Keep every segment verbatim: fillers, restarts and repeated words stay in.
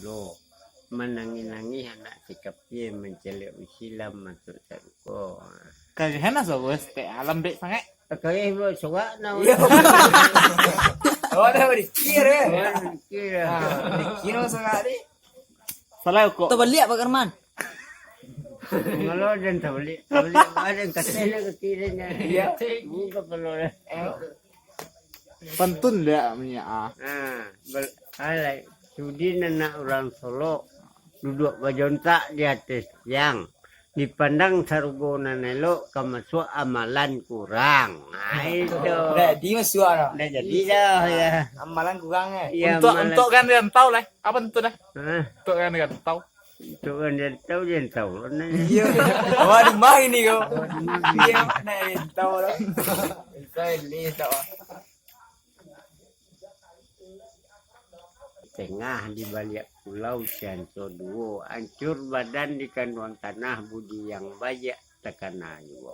Yo. Manangih-nangih anak si kapia, mancaliak usi lah masuak sarugo. Kalian lah so bos, teh lambek sangat. Kayaknya buat surat nah. Oh, dah berikir ya. Kira. Kira sangat ni. Salah kok. Terbalik Pak Karman. Kalau dan terbalik, terbalik ada yang kasih nak ke kirinya. Iya. Buka kalau dah. Pantun dia punya ah. Ah, bal- alai sudi anak urang Solok duduak bajontak di ateh tiang. Dipandang sarugo nan elok, ka masuak amalan kurang. Ah, itu. Dah, di masuak dah. Dah jadi dah ya. Amalan kurang eh. Ya, Untuk amalan. Untuk kan dia tahu lah. Apa tu dah? Ah, Untuk kan dia tahu. itu kan dia tahu dia tahu. Nah. Iya. Wah, di mah ini kau. Iya, nak tahu lah. Saya ni tak. Tengah di baliak pulau Sianco duo, ancur badan di kanduang tanah, budi yang baiak takana juo.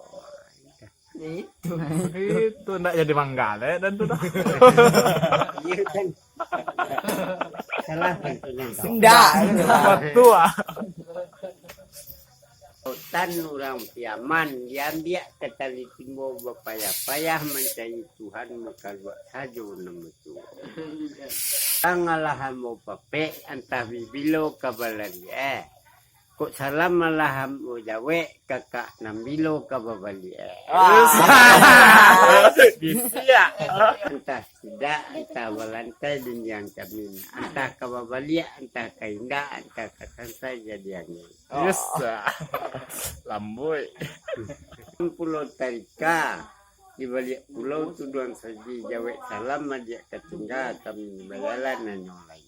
Itu. Itu ndak jadi manggaleh dan tu dah. Iya kan? Salah kan tu yang tahu. Ndak. Betul ah. Tan urang Piaman, diambiak ka tali timbo, bapayah-payah mancari Tuhan, makaluak sajo namo tu. Tangalah ambo papek, antah bibilo ka balari eh. Kok salam malah ambo jawek, kakak nan bilo ka babaliak eh. Bisiak. Antah sidak, antah balantai dindiang camin, antah ka babaliak, antah ka indak, antah ka santai jadi angin. Yes. Lambuik. Pulau Tarika, di baliak pulau tuduang saji, jawek salam adiak katingga, kami bajalan nanyo lai.